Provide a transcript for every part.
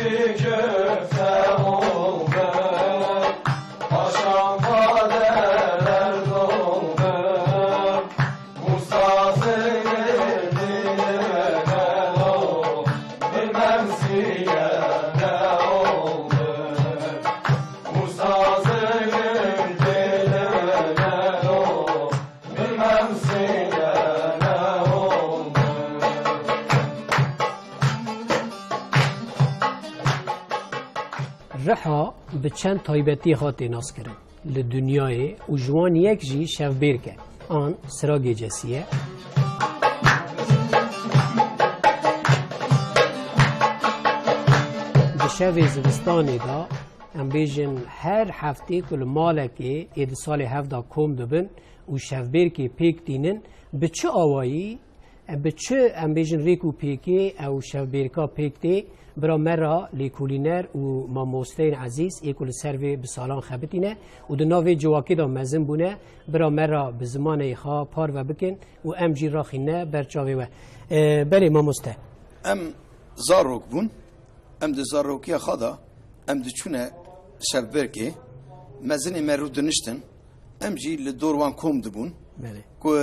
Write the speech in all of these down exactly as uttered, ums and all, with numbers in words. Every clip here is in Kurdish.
Köfte oldu, paşam kadeler doldu. Bu sazın diline o, bilmem siye ne oldu. Bu sazın diline o, bilmem siye ne oldu. Riha bi çend taybetiyê hatê naskirin li dinyayê û ji wan yek jî şevbêrk e, an sira gêcesî ye. Di şevê zivistanê de, em bêjin her heftê ku li malekê ê di salê hev de kom dibin û şevbêrkê pêk tînin, bi çi awayî E, bi çi, em bêjin, rêk û pêkê ew şevbêrka pêk tê? Bira me ra lêkolîner û mamosteyên ezîz ê ku li ser vê bi salan xebitîne û di nav vê civakê de mezin bûne, bira me ra bi zimanê xwe parve bikin û em jî raxîne ber çavê we. E, belê mamoste. Em zarok bûn, em di zarokiya xwe de em diçûne şevbêrkê, mezinê me rûdiniştin, em jî li dor wan kom dibûn. Belê. Ku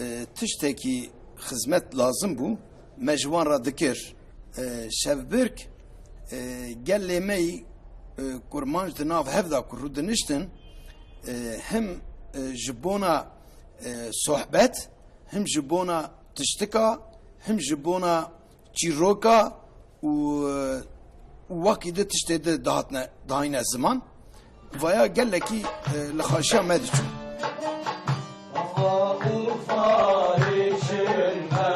e, tiştekî xizmet lazim bû, me ji wan re dikir. E, şevbirk, e, gelê me yî, e, kurmanc di nav hev de ku rûdiniştin, e, him, e, ji bona, e, sohbet, him ji bona tiştika, him ji bona çîroka û, û wekî di tiştê di dihatine, dihayne ziman. Vaya gelekî, e, li xaşiya me diçû. Urfa, Urfa içinde,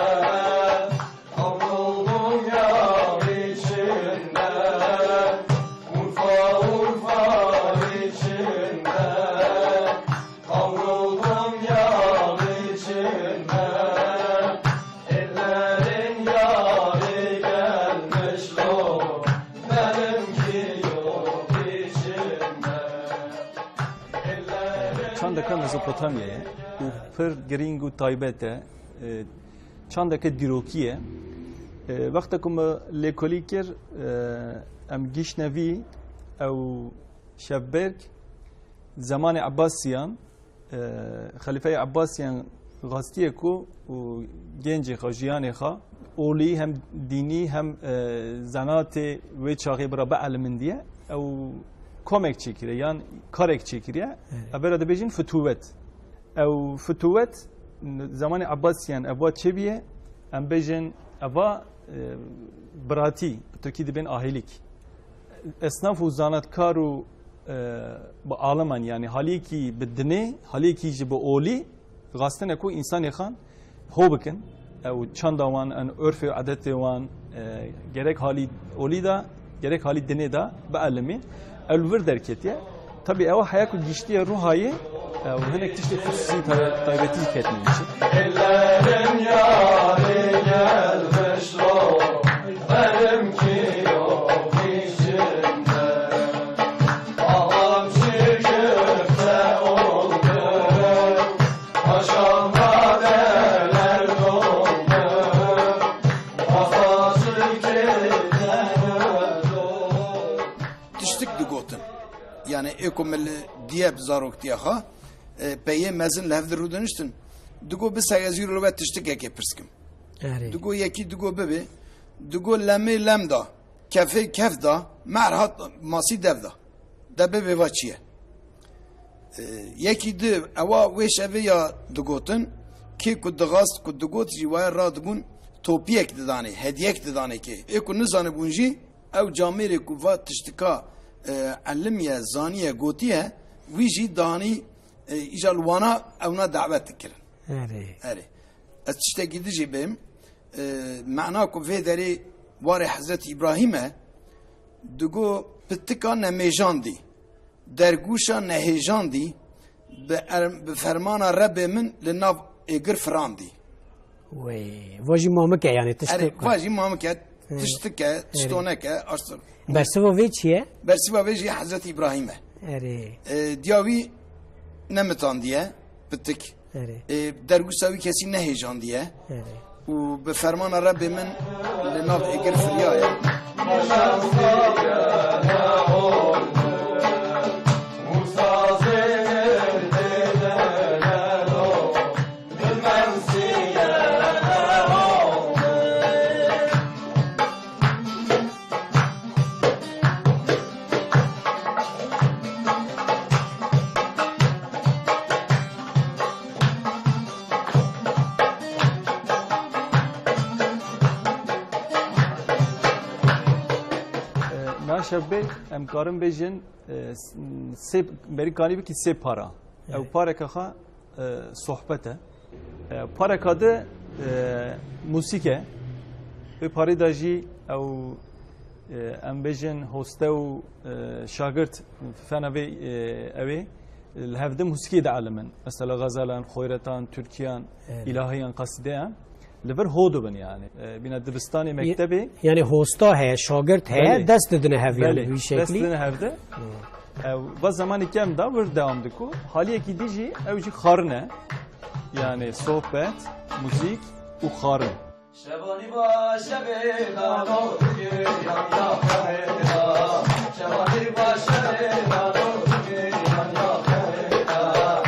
kavrulgun yağ içinde. Urfa, Urfa içinde, Kavruldum yar içinde, ellerin yari gelmiş lo, benimki yok içinde. Çandeka Mezopotamyayê û pir girîng û taybet e. E, çandeke dîrokî ye. E, wexta ku me lêkolî kir, e, em gihîştine vî ew şevbêrk, Zemanê Ebbasiyan, e, Xelîfeyê Ebbasiyan xwestiye ku û gencê xwe, jiyanê xwe, olî hem dînî hem, e, zenatê wê çaxê bira bielimindiye, ew komek çêkiriye yan karek çêkiriye. Evet. Ev bera dibêjin fitûwet. Ew fitûwet, zemanê Ebbasiyan ev wa çêbûye, em bêjin eva, e, biratî, bi tirkî dibên ahêlîk. Esnaf û zanatkar û e, bi aliman, yanî haliyekî bi dinê, haliyekî jî bi olî, xwestine ku însanê xan ho bikin. Ew çanda wan, en örfê û edetê wan, e, gerek halî olî de, gerek halî dinê de bielimîn. Ew li vir derketiye. Tabî ew heya ku gihîştiye ruhayê, ew hinek tiştê xusûsî tay-, taybetî jî ketine îçin. Ellerin yari gelmiş lo, benimki yok içinde. Ağam çiğ köfte oldu, paşam kadeler doldu, masası keyifler oldu. Tiştik digotin. Yani ê ku min li diye bi zaroktiya xwe, e, peyê mezin li hev di rûdiniştin. Digo bi segezî li we tiştikekê pirs kim. Erê. Digo yekî digo bibe. Digo lemê lem da. Kefê kef da, mer hat masî dev da. De bibê va çi ye? E, yekî di, ewa wê şevê ya digotin, kê ku dixwast ku digot jî waya radibûn topiyek didanê, hediyek didanê kê. Ê ku nizanibûn jî, ew camêrê ku va tiştika, e, elim ye, zaniye, gotiye, wî jî danî, e, îja li wana ewna dawet dikirin. Erê. Erê. Ez tiştekî di jî bêm. E, mena ku vê derê warê Hezretî Îbrahîm e, digo pitika nemêjandî, dergûşa nehêjandî, bi er-, bi fermana Rebbê min li nav êgir firandî. Wê, va jî mamik e, yanî tiştek Erê, va jî mamik e, Erê. Tiştik e, Erê. Tiştonek e, aştir. Bersiva vê çi ye? Bersiva vê jî Hezretî Îbrahîm e. Erê. E, diya wî nemitiyandiye, pitik. Erê. E, dergûsa wî kesî nehêjandiye. Erê. Û bi fermana Rebbê min li nav êgir firiyaye. Ya şevbêrk, em karin bêjin, e, s-, sê, berî kanî bikî sê para. Ew Evet. pareka xwe, e, sohbet e. E, pareka di, e, muzîk e. Wê parê de jî ew, e, em bêjin hoste û, e, şagirt fena vê, e, ew ê li hevdin muzîkê dielimin. Mesela xezelan, xoyretan, tirkiyan, Evet. îlahiyan, qasîdeyan. Li vir ho dibin yani. E, bîna dibistanê, mektebê. Yani hosta heye, şagirt heye, Belê. dest didine hev yani Belê, bi wî dest şeklî. didine hevde. Hı. Ew, va zemanê kem da wir dewam diku. Haliyekî dî jî ew jî xarin e. Yani sohbet, muzîk û xarin. Şevanî va şevê nano dikê yan ya xerê da. Şevanî va şevê nano dikê yan ya xerê da.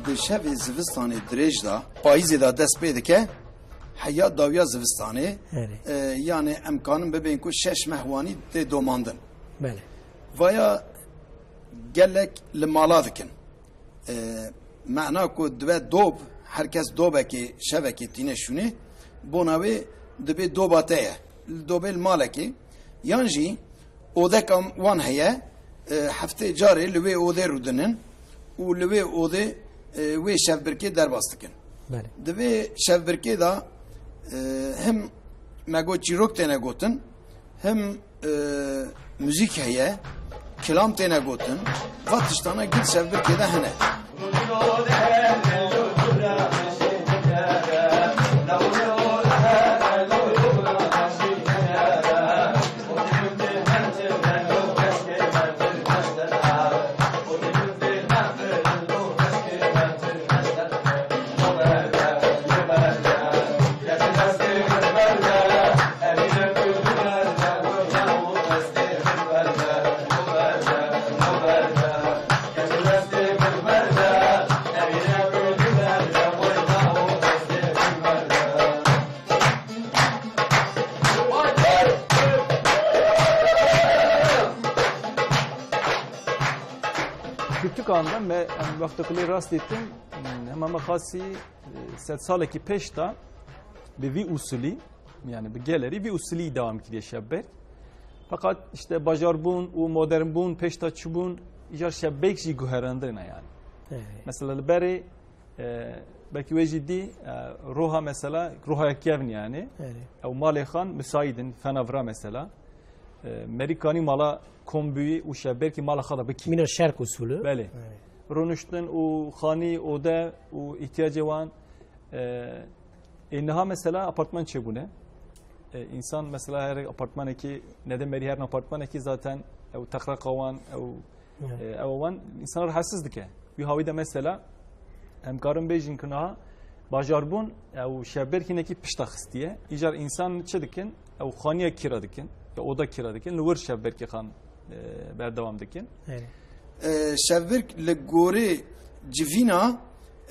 Di şevê zivistanê dirêj de, payîzê de dest pê dike, heya dawiya zivistanê, Erê. e, yani em kanin bibên ku şeş meh wanî tê domandin. Belê. Vaya gelek li mala dikin. E, mena ku dibe dob, her kes dobekê, şevekê tîne şûnê, bona wê dibê doba te ye. Li dobê li malekê, yan jî odeka wan heye, e, heftê carê li wê odê rûdinin û li wê odê, e, wê şevbirkê derbas dikin. Belê. Di vê şevbirkê de, e, him me got çîrok têne gotin, him, e, muzîk heye, kilam têne gotin, va tiştana gil şevbirkê de hene. Pirtûkan de me, em wexta ku lê rast dîtin, hema me xasî, e, sed salekî pêş de bi vî usulî, yani bi gelerî vî usulî dewam kiriye şevbêrk. Feqet işte bajarbûn û modernbûn pêş de çûbûn, îcar şevbêrk jî guherandine yani. Evet. Mesela li berê, e, belkî wê jî dî, e, roha mesela, roha kevn yani. Evet. Ew malê xan misaîdin, fena vira mesela. E, merî kanî mala kombûyî û şevbêrkî mala xwe de bikî. Mîna şerq usulü. Belê. Evet. Rûniştin û xanî, ode û îhtiyacê wan, e, ê niha mesela apartman çêbûne. E, însan mesela her apartmanekî, nede merî her apartmanekî zaten ew texreqa wan, ew, Evet. e, ew wan însan rahatsiz dike. Wî hawî de mesela em karin bêjin ku niha bajarbûn ew şevbêrkînekî pişta xistiye. Îcar însan çi dikin? Ew xaniya kira dikin, ya oda kira dikin, li wir şevbêrkê xan, e, berdewam dikin. Evet. E, şevbirk li gorê civîna,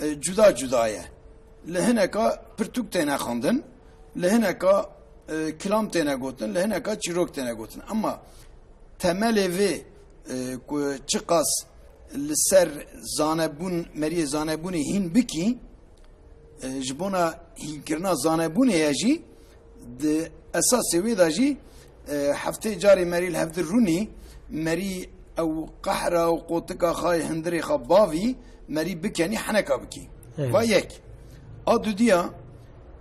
e, cuda cuda ye. Li hineka pirtûk têne xwendin, li hineka, e, kilam têne gotin, li hineka çîrok têne gotin. Ema temelê vê, e, ku çiqas li ser zanebûn, meriyê zanebûnê hîn bikî, e, ji bona hînkirina zanebûnê ye jî, di esasê wê de jî, e, heftê carê merî li hevdir rûnî, merî ew qehra û qotika xwe yê hundirê xwe bavî, merî bikenî heneka bikî. Evet. Va yek. A dudiya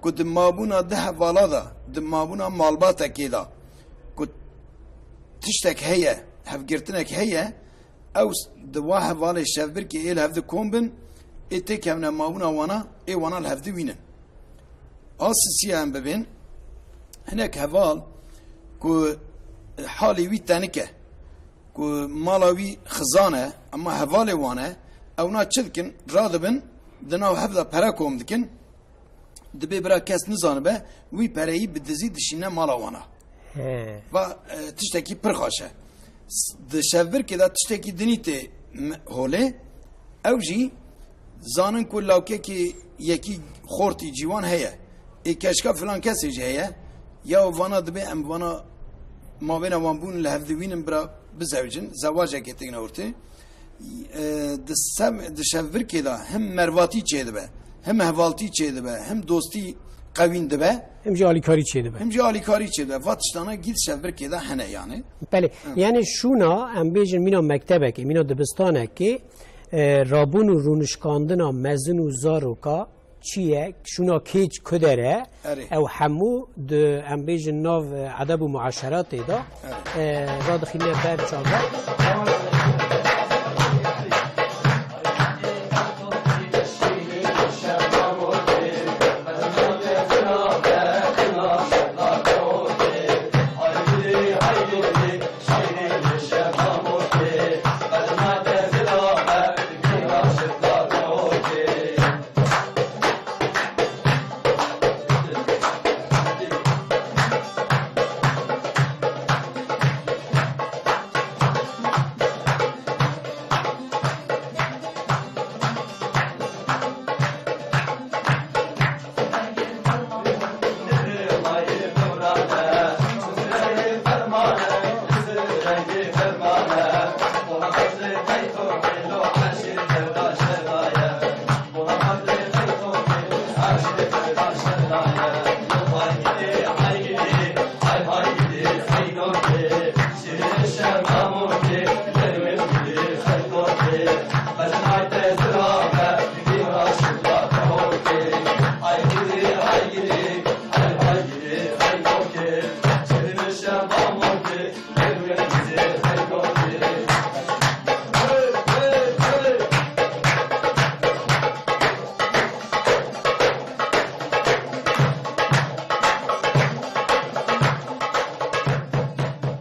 ku di mabûna di hevala de, di mabûna malbatekê de ku tiştek heye, hevgirtinek heye, ew s-, di wa hevalê şevbirkê ê li hevdi kom bin, ê têkevne mabûna wana, ê wana li hevdi wînin. A sisiya em bibên, hinek heval ku halê wî tenik e, ku mala wî xizan e, ema hevalê wan e, Ewna çi dikin? Radibin, di nav hev de pere kom dikin. Dibê bira kes nizanibe, wî pereyî bi dizî dişîne mala wana. He. Va, e, tiştekî pir xweş e. S-, di şevbirkê de tiştekî dinî tê m-, holê. Ew jî zanin ku lawkekî yekî xortî cîwan heye. Ê keşka filan kesê jî heye. Ya vana dibê em vana mabêna wan bûn li hev diwînin bira bizewicin. Zewacekê têne ortê. E, di sev-, di şevbirkê de him mervatî çêdibe, him hevaltî çêdibe, him dostî qewîn dibe. Him jî alîkarî çêdibe. Him jî alîkarî çêdibe. Va tiştana gî di şevbirkê de hene yani. Belê. Hı. Yani şûna, em bêjin mîna mektebekê, mîna dibistanekê, e, rabûn û rûnişkandina mezin û zaroka çi ye, şûna kê ji ku der e, Erê. ew hemû di, em bêjin, nav, e, edeb û muaşeratê de, Erê. e, radixîne ber çavan.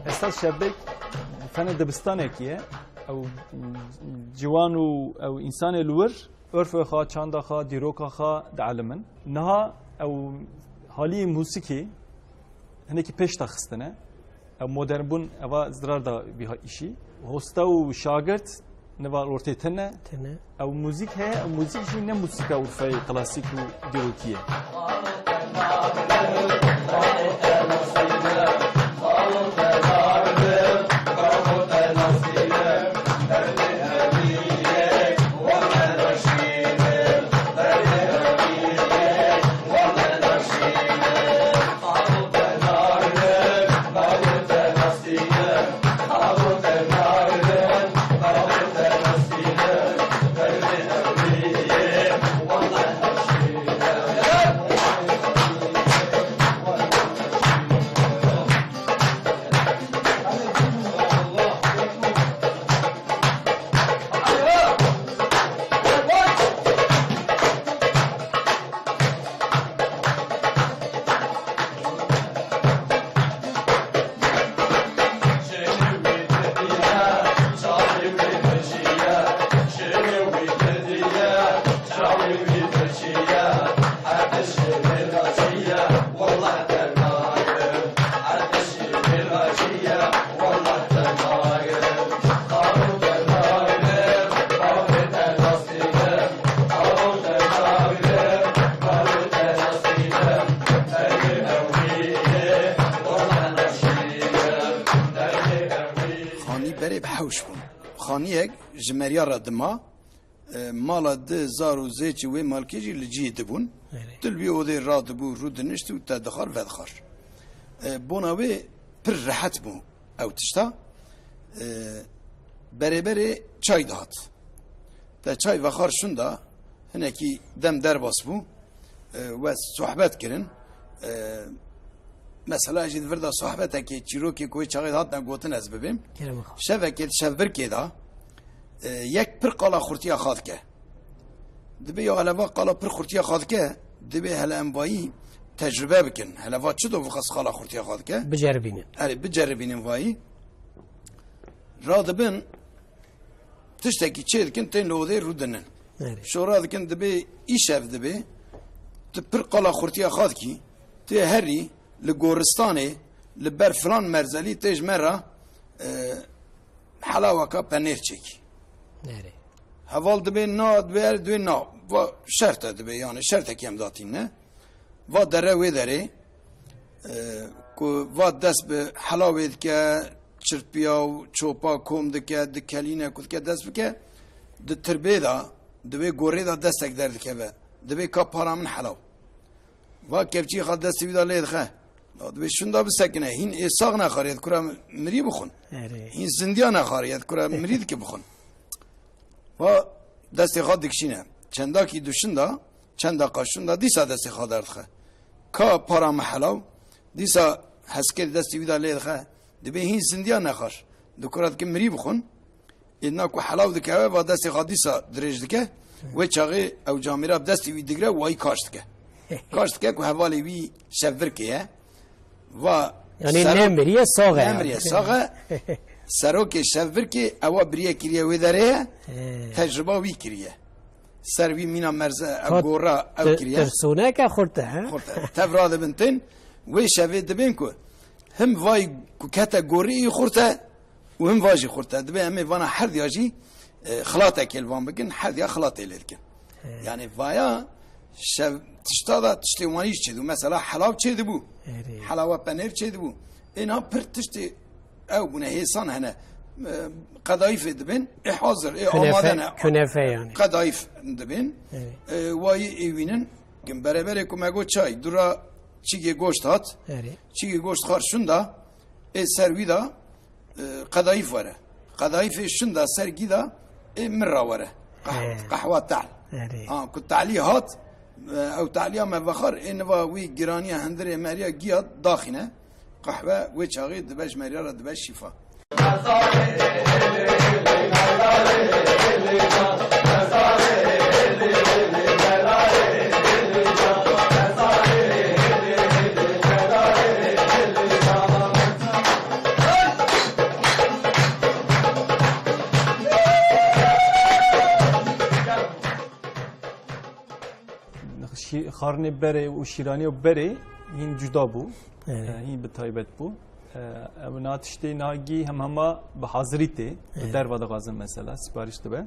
Esas Şevbek fenê dibistanekî ye. Ew ciwan û ew însanê li wir örfê xwe, çanda xwe, dîroka xwe dielimin. Niha ew halî mûsikî hinekî pêş de xistine. Ev modernbûn, eva zirar da vî îşî. Hosta û şagirt niva ortê tune. Tune. Ew muzîk heye, ew muzîk jî ne muzîka Urfeyê klasîk û dîrokî ye. Xanî berê bi hewş bûn. Xaniyek ji meriya re dima, e, mala di zar û zêçî wê malkê jî li cihê dibûn. Erê. Tu li wî odê radibû, rû dinişt û te dixwar vedixwar. E, bona wê pir rehet bû ew tişta. E, berê berê çay dihat. Te çay vexwar şûnda, hinekî dem derbas bû. E, we sohbet kirin. E, mesela jî di vir de sohbetekê, çîrokê ku wê çaxê hatine gotin ez bibêm. Kerem xwe. Şevekê di şevbirkê de, e, yek pir qala xurtiya xwe dike. Dibê ya hele va qala pir xurtiya xwe dike, dibê hele em vayî tecrube bikin. Hele va çi do vixwest qala xurtiya xwe dike? Biceribînin. Erê, biceribînin vayî. Radibin, tiştekî çê dikin, tên li odê rûdinin. Erê. Şora dikin, dibê îşev dibê, tu pir qala xurtiya xwe dikî, tê herî li goristanê, li ber filan merzelî tê ji me re, e, helaweka penêr çêkî. Erê. Heval dibê na, dibê er, dibê na. Va şert e dibê, yani şertekî em datîne. Va dere wê derê, e, ku va dest bi helawê dike, çirpiya û çopa kom dike, dikelîne ku dike dest bike, di tirbê de, di wê gorê de destek derdikeve. Dibê ka para min helaw. Va kevçî xwe destê wî de lê dixe. La dibê şunda bisekine. Hîn ê sax nexwariye, di kura mirî bixwin. Erê. Hîn zindiya nexwariye, di kura mirî dike bixwin. Va destê xwe dikişîne. Çendakî duşinda, çend deqa şunda dîsa destê xwe derdixe. Ka para me helaw, dîsa heskêr destê wî de lê dixe. Dibê hîn zindiya nexwar. Di kura dike mirî bixwin. Êdna ku helaw dikeve, va destê xwe dîsa dirêj dike. Wê çaxê ew camêra bi destê wî digre, wayî kaş dike. Kaş dike ku hevalê wî şevbirkê ye. Va yanî serok-, nemiriye, sax e. Nemiriye, sax e. Serokê şevbirkê ewa biriye kiriye wê derê ye. He. Tecrüba wî kiriye. Ser wî mîna merze ew Ka gora ew tir-, kiriye. Tirsûneke xurt e, he? Xurt e. Tev radibin tên, wê şevê dibên ku him vay ku kete gorî î xurt e, û him va jî xurt e. Dibê em ê vana herdiya jî, e, xilatekê li van bikin, herdiya xilatê lê dikin. He. Yani vaya şev tişta da tiştê wanî jî çêdibû. Mesela helaw çêdibû. Erê. Helawa penêr çêdibû. Êna pir tiştê ew bûne, hêsan hene. E, qedayîfê dibên, ê hazir, ê Künefe, amade ne. Künefe yani. Qedayîf dibên. Evet. E, wayî êwînin, bereberê ku me got çay, dura çigê goşt hat. Erê. Çigê goşt xar şunda, ê ser wî da, e, qedayîf were. Qedayîfê şunda ser gî da, ê min ra were. Qeh-, He. Qehwa tehl. Erê. Ha, ku tehlî hat, e, ew tehliya me vexar, ê niva wî giraniya hindirê meriya giya daxîne. Qehwe wê çaxê dibe ji meriya re dibe şîfa. Şî-, xwarinê berê û şîraniya berê hîn cuda bû. Evet. E, hîn bi taybet bû. E, ew na tiştê nagî hem hema bi hazirî tê. Bi Evet. derva dixwazin mesela, sipariş dibe.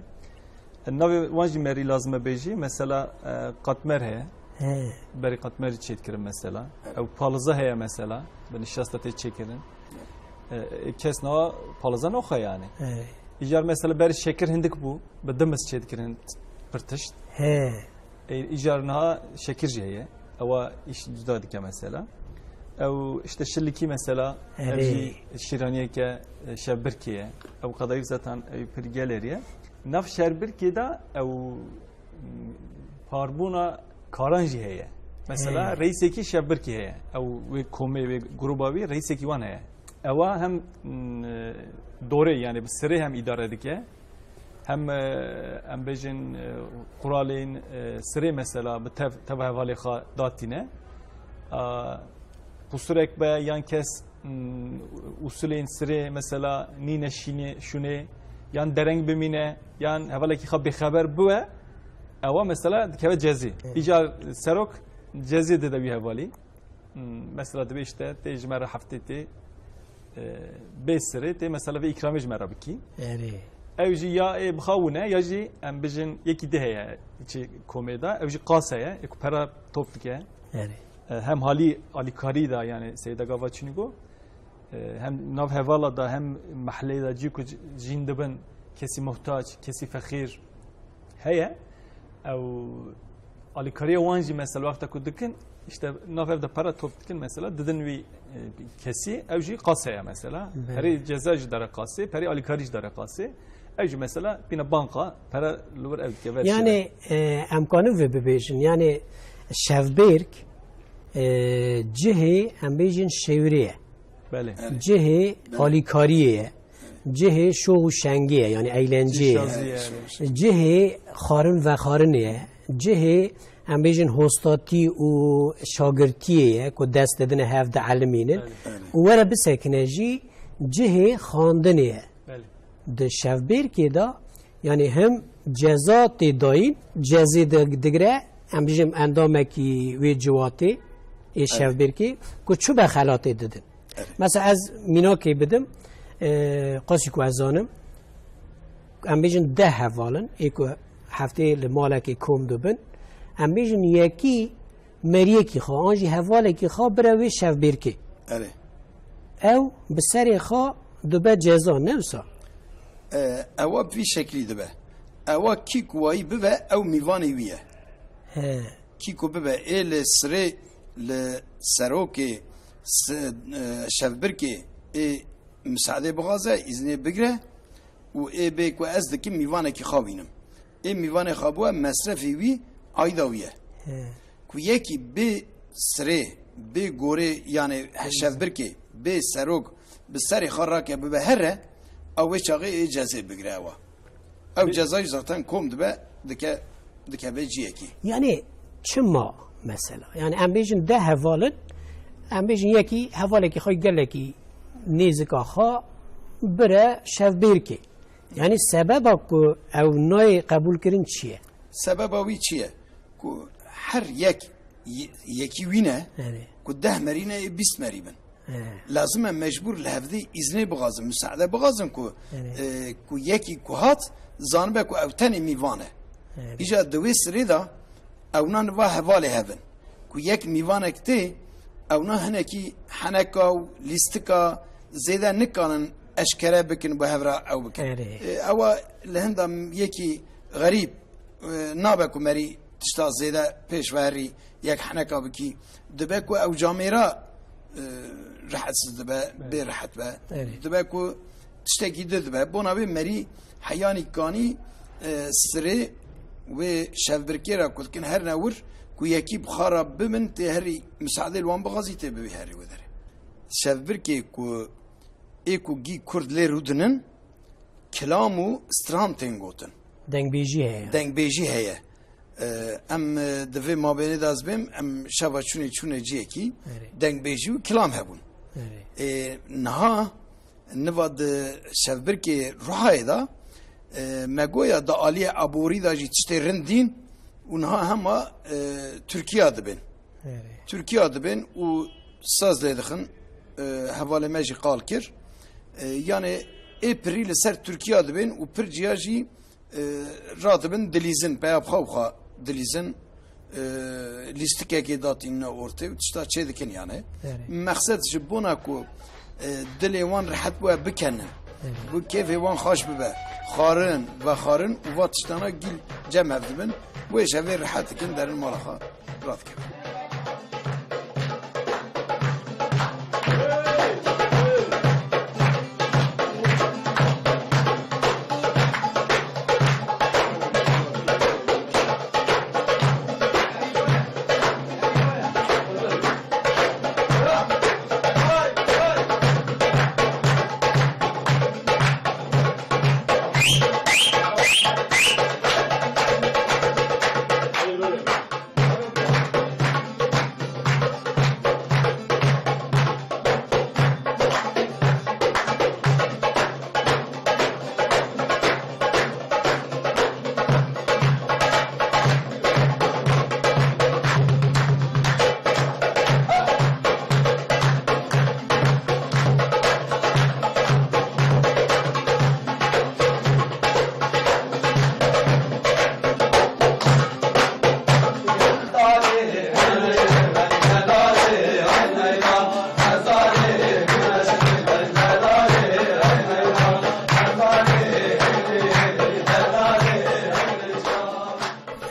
E, navê wan jî merî lazim e bêjî. Mesela, e, qatmer heye. He. Berî qatmer jî çêdikirin mesela. Ew paliza heye mesela. Bi nişasta tê çêkirin. E, e, kes nava paliza noxe yani. Evet. Îcar mesela berî şekir hindik bû. Bi dimis çêdikirin pir tişt. He. E, îcar niha şekir jî heye. Ewa îş cuda dike mesela. Ew işte şilikî mesela, ev Erê. jî şîraniyeke, e, şevbirkê ye. Ew qedayîf zaten ew pir gelêrî ye. Nav şevbirkê de ew, m, parbûna karan jî heye. Mesela He. reîsekî şevbirkê heye. Ew wê komê, wê gruba wî reîsekî wan heye. Ewa hem, m, e, dorê, yani bi sirê hem îdare dike. Hem, e, em bêjin, e, quralên, e, sirê mesela bi tev, tev hevalê xwe datîne. A, qusurek be yan kes, m, usulên sirê mesela nîne şînê, şûnê, yan dereng bimîne, yan hevalekî xwe bêxeber biwe, ewa mesela dikeve cezî. Evet. Îcar serok cezî dide wî hevalî. Hmm, mesela dibê işte tê ji me re heftê tê, e, bê sirê tê mesela vê îkramê ji me re bikî. Erê. Ew jî ya ê bixawine ya jî em bijin yekî dî heye çi komê de, ew jî qas heye, ê ku pera top dike. Erê. E, hem halî alîkarî de yani Seyda Gava Çinigo, e, hem nav hevala da hem mehlê de cî ku c-, jîn dibin kesî muhtaç, kesî fexîr heye. Ew alîkariya wan jî mesela wexta ku dikin, işte nav ev de para top dikin mesela, didin wî, e, kesî, ew jî qaseye mesela. Belê. Perê ceza jî dare qasê, perê alîkarî jî dare qasê. Ew jî mesela bîne banka, pere li wir ew dike ver Yani, şêre. e, em kanin vê bibêjin. Yani şevbêrk, e, cihê em bêjin şêwirê ye. Belê. Cihê Belê. alîkariyê ye. Cihê şox û şengê ye, yani eğlencê ye. Şazî ye. Cihê xwarin vexwarinê ye. Cihê, em bêjin, hostatî û şagirtiyê ye ku dest didine hev dielimînin. Belê. Û were bisekine jî cihê xwendinê ye. Belê. Di şevbêrkê de Yani hem ceza tê dayîn, cezê de digre, em bijim endamekî wê ciwatê, ê şevbêrkê, ku çi be xelatê didin. Mesela ez mînakê bidim, e, qasî ku ez zanim, em bêjin deh heval in, ê ku heftê li malekê kom dibin, em bêjin yekî meriyekî xwe, an jî hevalekî xwe bire wê şevbêrkê. Erê. Ew bi serê xwe dibe ceza, ne wisa? E, ewa bi vî şeklî dibe. Ewa kî ku wayî bibe, ew mîvanê wî ye. He. Kî ku bibe, ê li sirê, li serokê, si-, e, şevbirkê, ê misadê bixwaze, îznê bigre û ê bê ku ez dikim mîvanekî xwe wînim. Ê mîvanê xwe bûye, mesrefê wî ayda wî ye. He. Ku yekî bê sirê, bê gorê, yani şevbirkê, bê serok, bi serê xwe rake bibe here, ew wê çaxê ê cezê bigire ewa. Ew ceza jî zaten kom dibe, dike, dikeve ciyekî. Yani çima mesela? Yani em bêjin deh heval in, em bêjin yekî hevalekî xwe gelekî nêzika xwe bire şevbêrkê. Yani sebeba ku ew nayê qebûlkirin çi ye? Sebeba wî çi ye? Ku her yek ye-, yekî wî ne, Erê. Ku deh merî ne, ê bîst merî bin. Erê. Lazim e mecbûr li hevdî îznê bixwazin, misaade bixwazin ku, Erê. E, ku yekî ku hat, zanibe ku ew tenê mîvan e. Erê. Îca di wê sirê de ewna niva hevalê hev in. Ku yek mîvanek tê, ewna hinekî heneka û lîstika zêde nikanin eşkere bikin, bi hev re ew bikin. Erê. E, ewa li hinda yekî xerîb, e, nabe ku merî tişta zêde pêş ve herî yek heneka bikî. Dibe ku ew camêra, e, rehetsiz dibe, Evet. Bê rehet be. Evet. Dibe ku tiştekî di dibe. Bona wê merî heyanî kanî, e, sirê wê şevbirkê re ku dikin her ne wir ku yekî bi xwe re bibin tê herî misadê li wan bixwazî tê bibî herî wê derê. Şevbirkê ku ê ku gî Kurd lê rûdinin, kilam û stran tên gotin. Dengbêjî heye. Dengbêjî heye. E, em, e, di vê mabênê de ez bêm, em şeva çûnê çûne ciyekî, Erê. Dengbêjî û kilam hebûn. Erê. E, niha, niva di şevbirkê Ruhayê de, e, me goya di aliyê aborî de jî tiştê rind dîn û niha hema, e, Tirkiya dibên. Erê. Tirkiya dibên û saz lê dixin, e, hevalê me jî qal kir. E, yanê ê pirî li ser Tirkiya dibên û pir ciya jî, e, radibin dilîzin, peya bi xwe û xwe dilîzin, e, lîstikekê datînine ortê û tişta çê dikin yanê. Erê. Mexsed ji bona ku, e, dilê wan rehet bûye bikenin. Erê. Ku kêfê wan xweş bibe. Xwarin, vexwarin û va tiştana gîl cem hev dibin. Wê ji hevê rehet dikin derin mala xwe. Radikeve.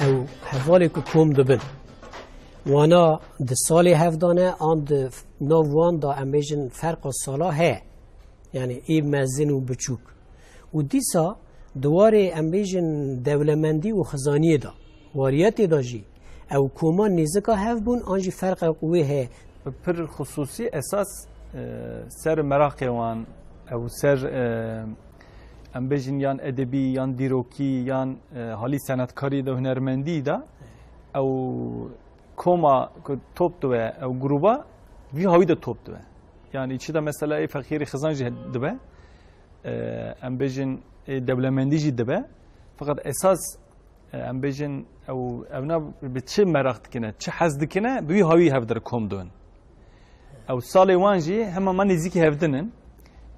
Ew hevalê ku kom dibin, wana di salê hev de ne, an di nav wan de, em bêjin, ferqa sala heye. Yani ê mezin û biçûk. Û dîsa di warê, em bêjin, dewlemendî û xizaniyê de, wariyetê de jî ew koma nêzika hev bûn, an jî ferqek wê heye? Pir xisûsî esas, e, ser meraqê wan, ew ser, e, em bêjin yan edebî, yan dîrokî, yan, e, halî senetkarî de, hunermendî de, ew koma ku top dibe, ew grûba vî hawî de top dibe. Yani çi de mesela ê feqîrî xizan jî dibe, e, em bêjin ê dewlemendî jî dibe. Feqet esas, e, em bêjin, ew, evna bi çi meraq dikine, çi hez dikine, bi wî hawî hev dir kom dibin. Ew salê wan jî hema me nêzîkî hev din in.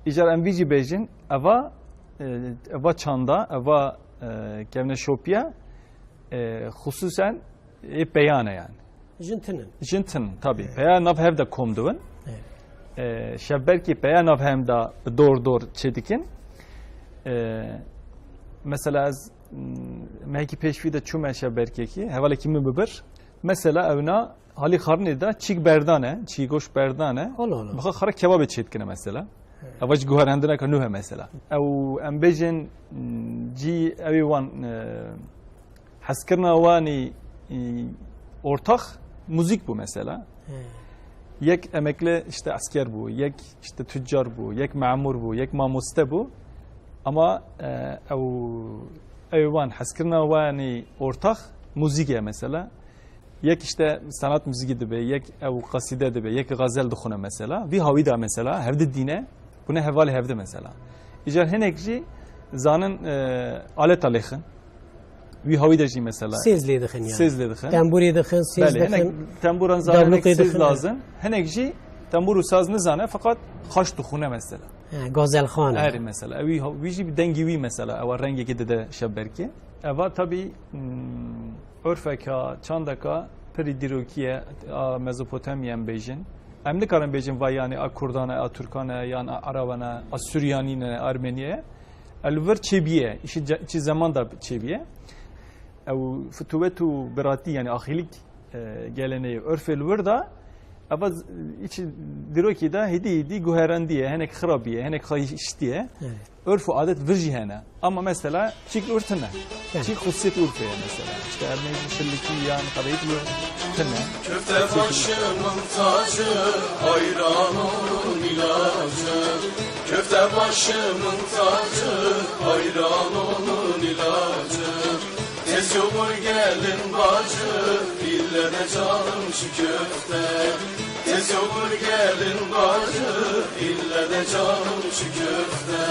Îcar em vî jî bêjin, eva, e, eva çanda, eva, e, kevneşopiya, e, xusûsen ê peyan e yani. Jin tinin. Jin tinin, tabii. Evet. Peya nav hev de kom dibin. Evet. E, şevberkî peya nav hem de bi dor dor çêdikin. E, mesela ez, m, mehekî pêşvî de çûme şevberkekî, hevalekî min bibir. Mesela evna halî xarinê de çîk berdane, çîgoş berdane. Allah Allah. Bixa xara kebabê çêdikine mesela. Evet. Eva jî guherandineke nû he mesela. Ew em bêjin, m, cî ew ê wan, e, hezkirina wanî, e, ortax muzîk bû mesela. He. Yek emekli işte esker bû, yek işte tüccar bû, yek memur bû, yek mamoste bû. Ama, e, ew, ew wan hezkirina wanî ortax muzîk e mesela. Yek işte sanat muzîkî dibe, yek ew qasîde dibe, yek gazel dixune mesela. Vî hawî de mesela, hevdi dîne, bûne hevalê hevdi mesela. Îcar hinek jî zanin, e, aleta lêxin. Wî hawî de jî mesela. Sêz lê dixin yani. Sêz lê dixin. Tembûrê dixin, sêz Belê, hinek dixin. Tembûran zanin, hinek Davlukê sêz dixin. Lazim. Hinek jî tembûr û saz nizane, feqat xaş dixune mesela. He, gazelxan e. Erê mesela. Ew wî ha-, wî jî bi dengî wî mesela. Ew rengekê dide şevberkê. Eva tabii, hmm, örfeka, çandeka pirî dîrokî ye, a Mezopotamya em bêjin. Em nikarin bêjin vay yani a Kurdan e, a Türkan e, yan a Araban e, a Suryanî ne, Armenî ye. Ew li vir çêbîye, îşi ce-, çi zeman da çêbîye. Ew fitûwet û biratî, yani axîlik, e, geleneyê, örfê li wir da, eva z-, îçi dîrokî da hêdî hêdî guherandiye, hinek xirabiye, hinek xayiştiye. Evet. Örf û adet vir jî hene. Ama mesela çîk li wir tine. Yani. Çîk xusiyet urfê ye mesela. İşte her neyse şillikî yan qadayît li wir tine. Köfte başımın tacı, ayranın ilacı. Köfte başımın tacı, ayran onun ilacı. Tez olur gelin bacı, ille de canım şu köfte. Tez olur gelin bacı, ille de canım şu köfte.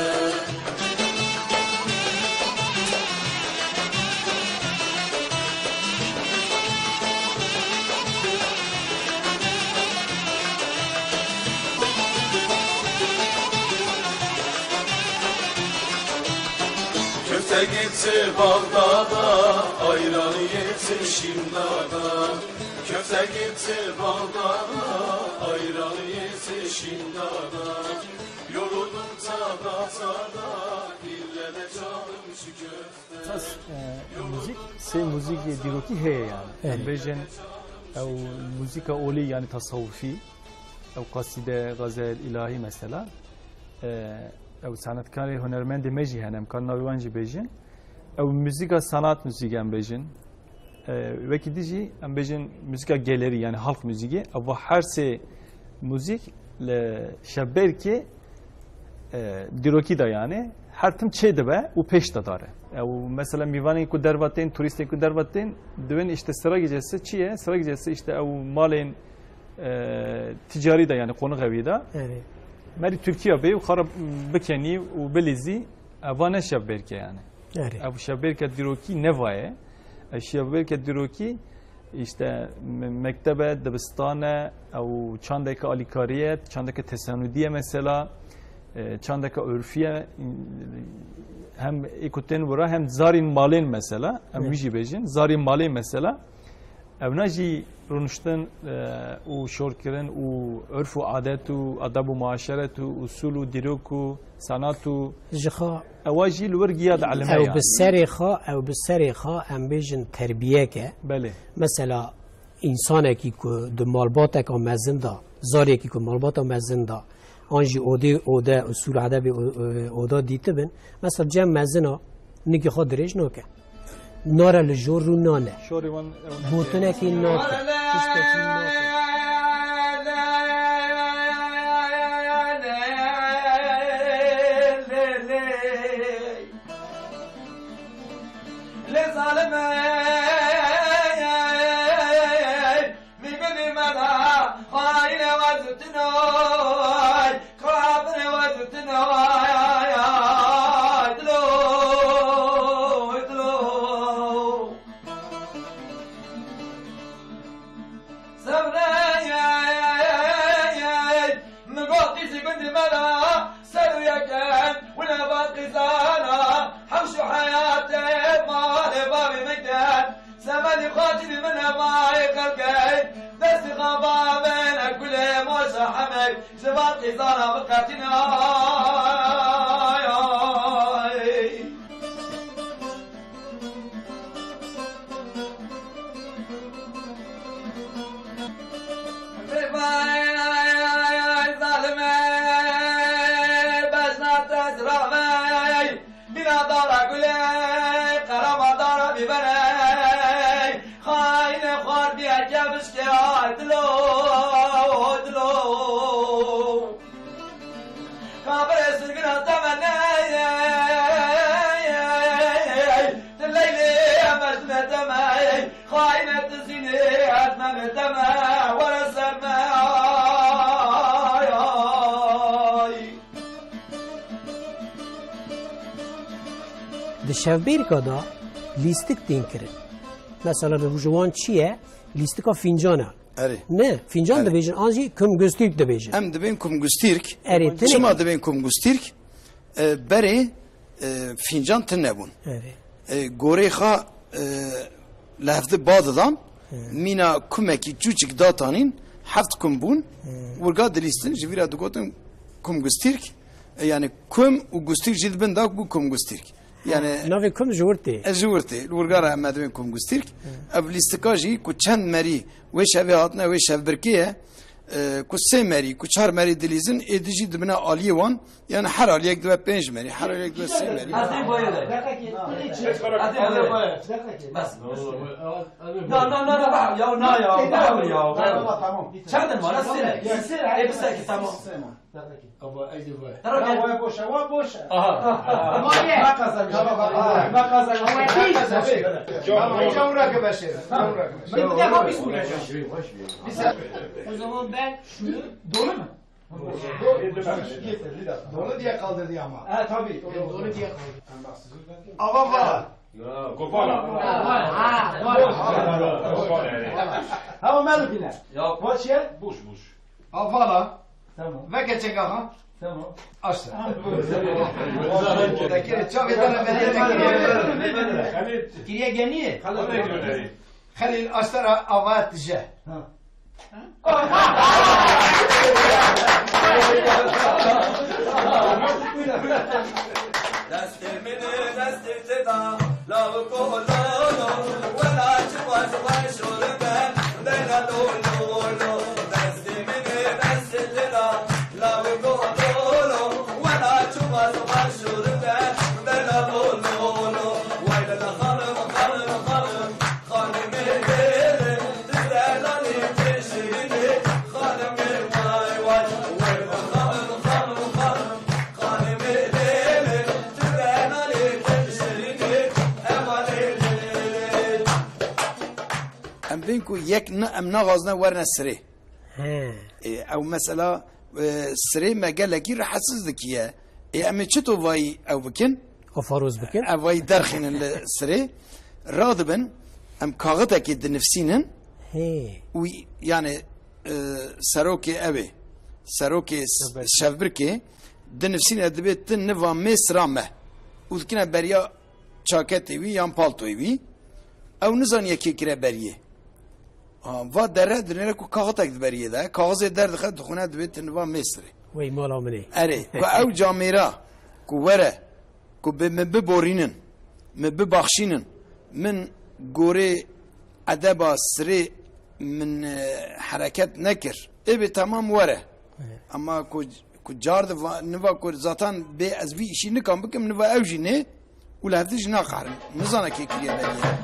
Köfte gitti Bağdat'a, ayranı yetişim dağda. Köfte gitti Bağdat'a, ayranı yetişim dağda. Yoruldum tada tada, ille de canım şu köfte. Esas, e, muzîk, sê muzîkê dîrokî heye yani. Evet. Em bêjin, ew muzîka olî yani tasawufî, ew qasîde, gazel, îlahî mesela. E, ew sanatkarê hunermendê me jî hene, em kan navê wan jî bêjin. Ew muzîka sanat muzîk em bêjin. E, wekî dî jî em bêjin muzîka gelerî, yani halk muzîkê. Ev her sê muzîk li şevberkê, e, dîrokî de yani her tim çê dibe û pêş de dare. Ew mesela mîvanên ku derva tên, turîstên ku derva tên, dibên işte sıra gecesi çi ye? Sıra gecesi işte ew malên, e, ticarî de yani qonixê wî de. Evet. Merî Tirkiye bê û xara bikenî û bilîzî, eva ne şevberke yani. Erê. Ev şevbêrke dîrokî ne va ye. Ev şevbêrke dîrokî, işte, me-, mekteb e, dibistan e, ew çandeke alîkarî ye, çandeke tesenûdî ye mesela, e, çandeke urfî ye, hem ê ku tên wira hem zarên malên mesela, em Evet. wî jî bêjin, zarên malên mesela, Ewna jî rûniştin, e, û şorkirin û urf û adet û adab û muaşeret û usul û dîrok û sanat û Ji xwe ewa jî li wir giya di elime ew yani. Bi serê xwe, ew bi serê xwe em bêjin terbiyek e. Belê. Mesela însanekî ku di malbateka mezin de, zarekî ku malbata mezin de, an jî odê, ode, usul edebê o-, e, oda dîtibin. Mesela cem mezina nikê xwe dirêj nake. Nare li jor rû nane. Şorê wan ew ne. Gotinekî nake. Tiştekî nake. Lê zalim ey, mi bibî me da, xayîne wezutinoy, kabire wezutinoy, ay, ay, ay, dilo, dilo. Min hevayê xelkê, destî xaba bene gulê moşa hemey, ji van qîzana biqetîne. Vay, vay, vay, zalimê, bejna te ziravey, bîna dara gulê, qerama dara bîberey, xayînê xwar bîye kevişkê, ay dilo, dilo. Kabirê sirgina temenê, tu Leylê, em ez me teme, xayîne tu Zînê, ez me me teme, were ser me, ay, ay. Di şevbêrka de lîstik tên kirin. Mesela li ji wan çi ye? Lîstika fîncan e. Erê. Ne, fîncan Erê. dibêjin, an jî kumgustîrk dibêjin. Em dibên kumgustîrk. Erê, tenê. Çima dibên kumgustîrk? E, berê, e, fîncan tune bûn. Erê. E, gorê xwe, e, li hevdi ba didan, Hı. mîna kumekî çûçik datanîn, heft kum bûn, Hı. wirga dilîstin, ji vî re digotin kumgustîrk. E, yani kum û gustîrk jî di bin de bû kumgustîrk. Yani Navê kum ji wir tê. E, ji wir tê. Li wirga re em dibên kumgustîrk. Hı. Ev lîstika jî ku çend merî wê şevê hatine, wê şevbirkê ye, e, ku sê merî, ku çar merî dilîzin, êdî jî dibine aliyê wan. Yani her aliyek dibe pênc merî, her aliyek dibe sê merî. Ez ê boye de. Ez ê boye. Bes. Na, na, na, na, ya, na, ya, na, ya. Tamam, tamam. Çend ma, nasıl? Ê, bir saniye, tamam. Ama, ey, vay. Tamam, ya. Vay, boş, vay, boş. Aha. Ama ye. Bak kazanmış. Tamam, bak, bak, bak kazanmış. Ama ye. Bak kazanmış. Tamam, cevura gibi şey. Cevura gibi şey. Bir de yapalım biz bunu. Bir saniye. O zaman ben şunu... Doğru mu? Doğru. Getir, bir dakika. Doğru diye kaldırdı ama. Ha, tabii. Doğru diye kaldırdı. Ama bak, siz... Ava vala. Ya, kopala. Ha, ha, var. Kopala yani. Ha, o mel bine. Ya. Boş yer. Boş, boş. Avala. Tamam. Veke çek aha. Tamam. Aşağı. Tamam. Tekere çavê dana beriye tekere. Kiriye geniye. Xelîl aştera ava tije. Ha. Destê min e, destê te da, lawiko lolo, wela çi baz xwe şorbe, dera lolo, destê min e, destê te da, lawiko lolo, wela çi baz xwe şorbe, dera lolo, wayla la xalim, xalim, xalim, xalimê lêlê, tu delalê tê şirînê, xalimê vay vay, wayla xalim, xalim, xalim. Em bên ku yek ne, em naxwazine werine sirê. He. Ê, ew mesela, e, sirê me gelekî rehetsiz dikiye. Ê, em ê çito vayî ew bikin? Xwe faroz bikin. Ev vayî derxînin li sirê. Radibin, em kaxitekê dinivsînin. He. Û, yani, e, serokê ew ê, serokê s-, Şevbirkê. Şevbirkê dinivsîne, dibê tu niva mêsira me û dikine beriya çaketê wî yan paltoyê wî. Ew nizaniye kê kire beriyê. Ha, va dere dinêre ku kaxitek di beriyê de, kaxizê derdixe, dixwine, dibê tu niva mêsirê. Wey mala min ê. Erê, ku ew camêra ku were, ku bi, min biborînin, min bibaxşînin, min gorê edeba sirê min, e, hereket nekir. Ê bê temam were. Evet. Ama ku, ku car di va, niva ku zaten bê ez vî îşî nikan bikim, niva ew jî nê û li hevdî jî naqerin. Nizane kê kiriye beriye.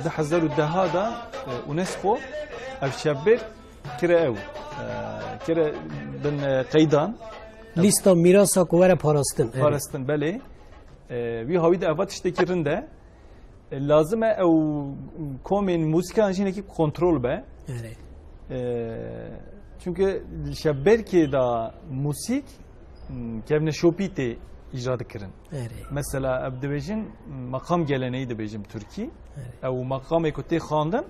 Di hezar û deha de, e, UNESCO ev şevbêrk kire ew, e, kire bin, e, qeydan. Lîsta mîrasa ku were parastin, erê. Parastin, belê. E, wî hawî de eva tiştekî rind e. E, lazim e ew komên muzîkan jî hinekî kontrol be. Erê. E, çunke şevbêrkê de muzîk, m, kevneşopî tê îcra dikirin. Erê. Mesela, ev dibêjin, meqam geleneyî dibêjin bi tirkî. Erê. Ew meqamê ku tê xwendin,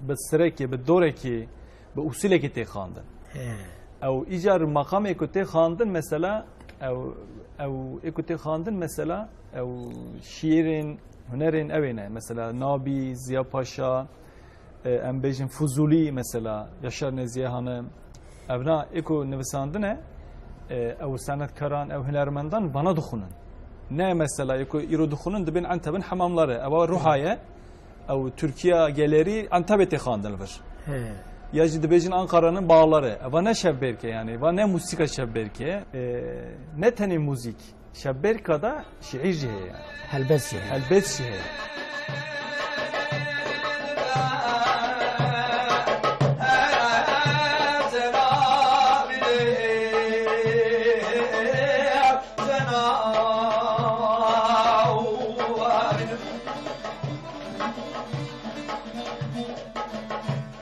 bi sirekê, bi dorekê, bi usûlekê tê xwendin. He. Ew îcar meqamê ku tê xwendin, mesela, ew, ew ê ku tê xwendin, mesela, ew şiîrên, hunerên ew ê ne. Mesela, Nabî, Ziya Paşa, e, em bêjin Fuzûlî, mesela, Yaşar Nezihe Hanım. Evna ê ku nivisandine, e, ew senetkaran, ew hunermendan vana dixwînin. Ne mesela ê ku îro dixwînin dibên entebin hemamlere. Ewa ruha ye, ew Tirkiya gelerî entebê tê xandin li vir. He. Ya jî dibêjin Ankara'nın bağları. Eva ne şevbêrk e yani, eva ne muzîka şevbêrk e. E, ne tenê muzîk. Şevbêrka de şiîr jî heye. Helbest jî heye. Helbest jî heye.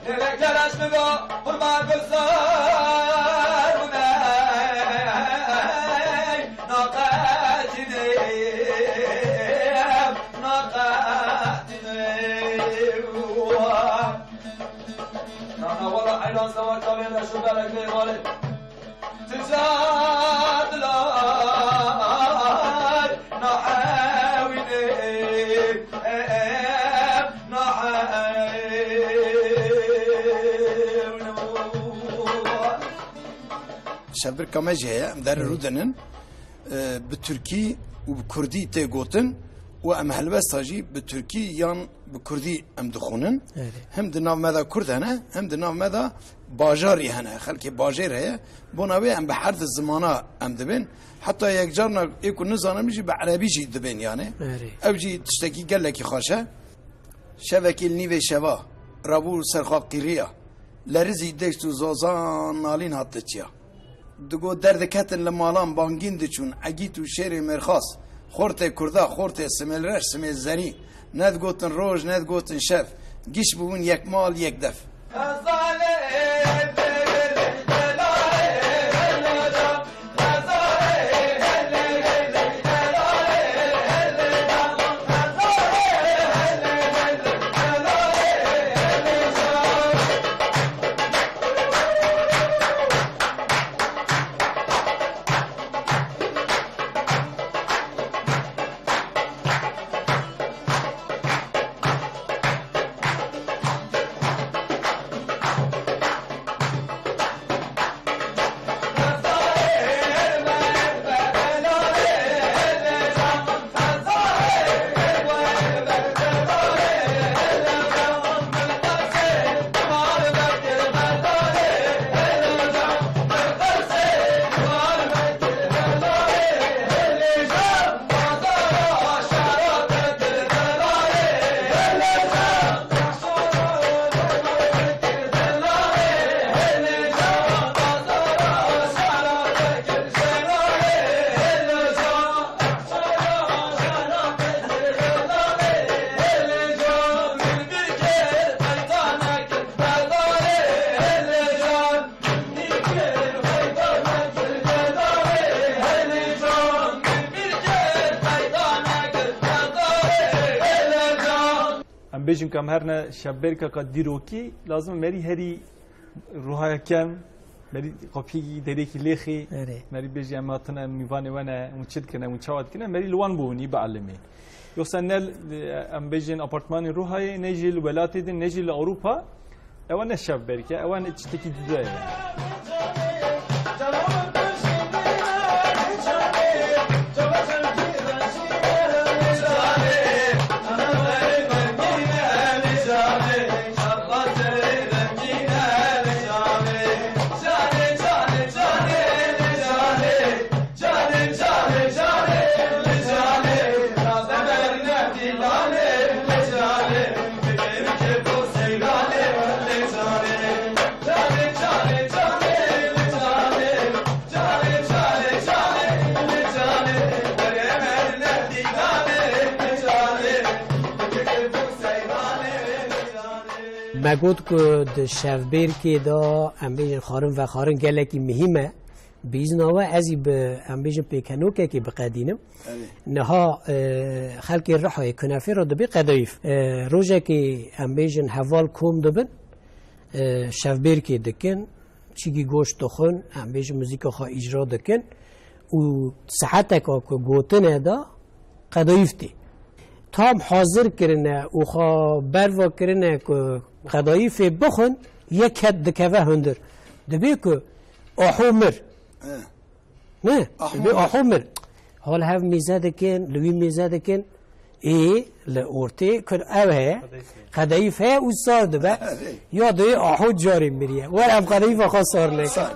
Lêlek leleş min go, qurban bi ser û ney, naqetînim, naqetînim. Na, na, wala heyran sewar kavê reş û berek lê malê. Şevbirka me jî heye, em derê Rûdin in. E, bi tirkî û bi kurdî tê gotin û em helbesta jî bi tirkî yan bi kurdî em dixwînin. Erê. Hem di nav me de kurd hene, hem di nav me de bajarî hene, xelkê bajêr heye. Bona wê em bi her di zimana em dibên. Heta yekcarna ê ku nizanin jî bi erebî jî dibên yani. Erê. Ev jî tiştekî gelekî xweş e. Şevekî li nîvê şeva, rabû ser xwe qîriya. Lerizî deşt û zozan nalîn hat diçiya. Digot derdiketin li malan bangîn diçûn, egît û şêrê mêrxas. Xortê kurda, xortê simêlreş, simêl zerî. Ne digotin roj, ne digotin şev. Giş bûbûn yek mal, yek def. Em bêjin ku em her ne şevbêrkeka dîrokî, lazim e merî herî ruhayeken, merî qapiyekî derekî lêxî, Erê. Merî bêjî em hatine, em mîvanê we ne, em çi dikine, em çawa dikine, merî li wan bûnî biellimî. Yoksa ne, em bêjin apartmanê ruhayê, ne jî li welatê din, ne jî li Ewropa, ewa ne şevbêrk e, ewa ne tiştekî cuda ye. Me got ku di şevbêrkê de, em bêjin, xwarin vexwarin gelekî muhîm e. Bi îzna we ez ê bi, em bêjin, pêkenokekê biqedînim. Erê. Niha, e, xelkê Rihayê kunefê re dibê qedayîf. E, rojekê, em bêjin, heval kom dibin, e, şevbêrkê dikin, çîkî goşt dixwin, em bêjin, muzîka xwe îcra dikin û saeteka ku gotine de qedayîf tê. Tam hazir kirine û xwe berva kirine ku qedayîfê bixwin, yek ket dikeve hundir. Dibê ku aho mir. He. Ne? Aho Dibê mir. Aho mir. Hol hev mêze dikin, li wî mêze dikin. Ê, li ortê kur ev heye. Qedayîf heye û sar dibe. Erê. Ya dê aho carê miriye. Wer em qedayîfa xwe sar nekin. Sar.